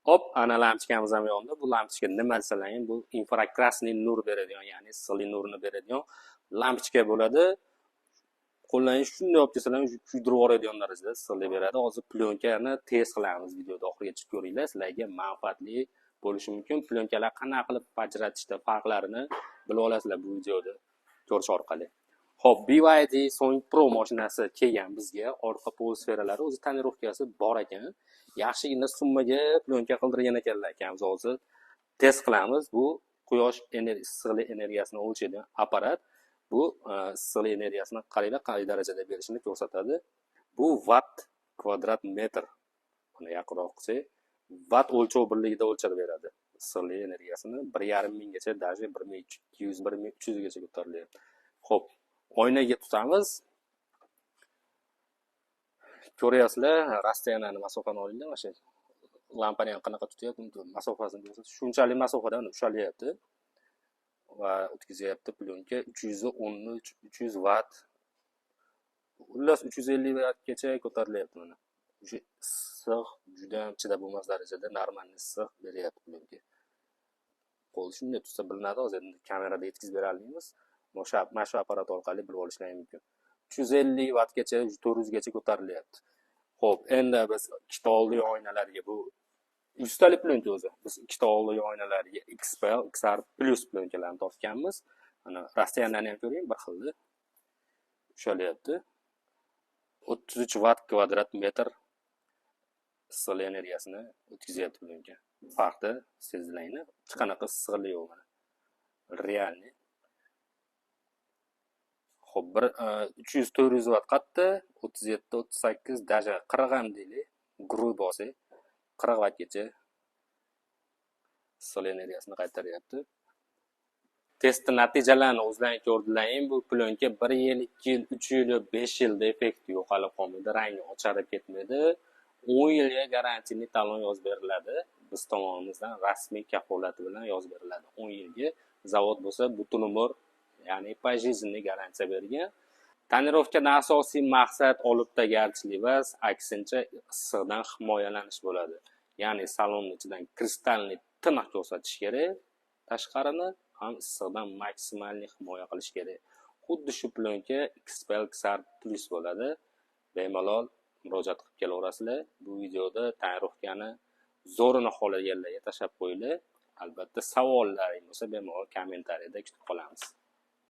Hop, ana lampochkamiz ham yondi. Bu lampochka nima desalaring, bu инфракрасный nur beradigan, ya'ni issiqlik nurini beradigan lampochka bo'ladi. Qo'llarni shunday olib kelsalar, kuydirib yuboradigan darajada issiqlik beradi. Hozir plyonkani test qilamiz, videoda oxirigacha ko'ringlar, sizlarga manfaatli bo'lishi mumkin. Plyonkalar qanaqa qilib ajratishda farqlarini bilib olasizlar bu videoda ko'rish orqali. Xo'p, BYD Song Pro mashinasi kelgan bizga. Orqa полусфера lari o'zi тонировка si bor ekan. Yaxshigina summaga plyonka qildirgan ekanlar akamiz. Hozir test qilamiz. Bu quyosh issiqlik energiyasini o'lchaydigan apparat. Bu issiqlik energiyasini qaranglar, qay darajada berishini ko'rsatadi. Bu vatt kvadrat metr. Buni yaqinroq qilsak, vatt o'lchov birligida o'lchab beradi. Issiqlik energiyasini 1,5 minggacha, даже 1200, 1300gacha ko'tarilyapti. Xo'p, oynaga tutamiz. Ko'ryapsizlar, расстояние ni, masofani olinglar, mana shu lampani ham qanaqa tutyapti, masofasini ko'rsatib, shunchalik masofadan ushlalyapti va o'tkazyapti plyonka 313, 300 vatt, xullas 350 vattgacha ko'tarilyapti mana. O'sha issiq juda ham chidab bo'lmas darajada нормальный issiq beryapti plyonka. Qo'l shunday tutsa bilinadi, hozir endi kamerada yetkazib bera olmaymiz. O'sha mana shu apparat orqali bilib olishlari mumkin. 350 vattgacha, 400gacha ko'tarilyapti. Xo'p, endi biz ikkita oldingi oynalarga, bu 100 talik plyonka o'zi. Biz ikkita oldingi oynalarga XPL, XR Plus plyonkalarni tortganmiz. Mana, расстояние ni ham ko'ring, bir xilda ushlalyapti. 33 vatt kvadrat metr issiqlik energiyasini o'tkazyapti plyonka. Farqni sezdilaringmi? Hech qanaqa issiqlik yo'q mana. Реальный. Xo'p, bir 300, 400 vatt qayerda? 37, 38, даже 40 ham deylik. Грубо olsak, 40 vattgacha issiqlik energiyasini qaytaryapti. Testni natijalarini o'zlaring ko'rdilaring. Bu plyonka 1 yil, 2 yil, 3 yil, 5 yilda effekti yo'qolib qolmaydi, rangi ocharib ketmaydi. 10 yilga гарантийный talon yozib beriladi. Biz tomonimizdan rasmiy kafolati bilan yozib beriladi. 10 yilga. Zavod bo'lsa butun umr, ya'ni пожизненный garantiya bergan. Тонировка dan asosiy maqsad olibtagarchilik emas, aksincha issiqdan himoyalanish bo'ladi. Ya'ni salonni ichidan кристальный tiniq ko'rsatish kerak, tashqarini ham issiqdan максимальный himoya qilish kerak. Xuddi shu plyonka XPL, XR Plus bo'ladi. Bemalol murojaat qilib kelaverasizlar. Bu videoda тонировка ni zo'rini xohlaganlarga tashlab qo'yinglar. Albatta, savollaring bo'lsa, bemalol kommentariyada kutib qolamiz.